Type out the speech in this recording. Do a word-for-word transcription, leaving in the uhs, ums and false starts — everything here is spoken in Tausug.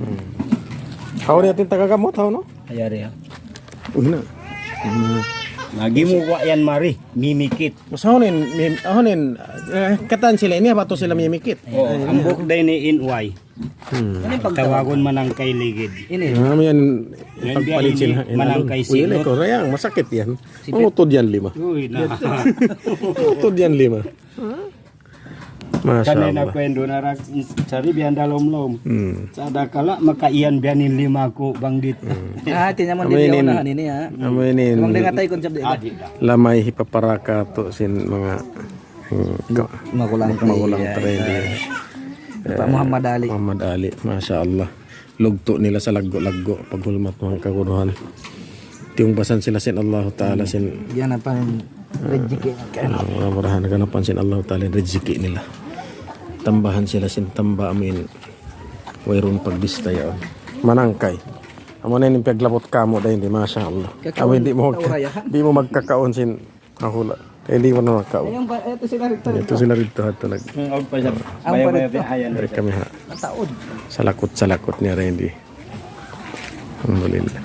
Hmm. Hawnu in atin taga gamut, hawnu? Ayari ha. Uy na. Hmm. Lagi mu wa yan mari, mimikit. Mas hawnu in, mim-, hawnu in, eh, katan sila ini, apa tu sila mimikit? Oh, hambuuk da ini in way. Hmm. Tawagun manangkay ligid. Ini. Ah, yan, yan pagpalit biya' ini, sin, manangkay silut. Uy, na, Koreang, masakit yan. Mangutod yan lima. Uy, na. Mangutod yan lima. Masya Allah. Kanina ku yan duun arak, sari biya' da lawm-lawm. Hmm. Sa' da kala' makaiyan biya' ini lima ku bang didtu. Hmm. Ah, tinya mo di ini, ha. Amu ini. Lamay hipaparaka tu sin manga, hmm, magulang, magulang tray di. Pak Muhammad Ali. Muhammad Ali, masya Allah. Lugtu' nila sa laggu'-laggu' paghulmat manga kaguruhan. Tiyungbasan sila sin Allahu Ta'ala sin. Yan apa in rijiki'. Ah, mura-murahan ganapan sin Allahu Ta'ala in rijiki' nila. Tambahan sila sin tamba amin. Wayruun pagbista yaun. Manangkay. Amu na in piyaglabut kamu da ini, masya Allah. Amu in di' mu magka-, di' mu magkakaun sin Mahula. Eh, di' mu na makaun. Ayun ba, ito sila rito. Ito sila rito, ha, ito nag- Hmm, og pa siya. Ang Bayaw-bayaw parito. Biya' yan. Dari kami, ha. Mataud. Salakut-salakut niya rin, di'. Alhamdulillah.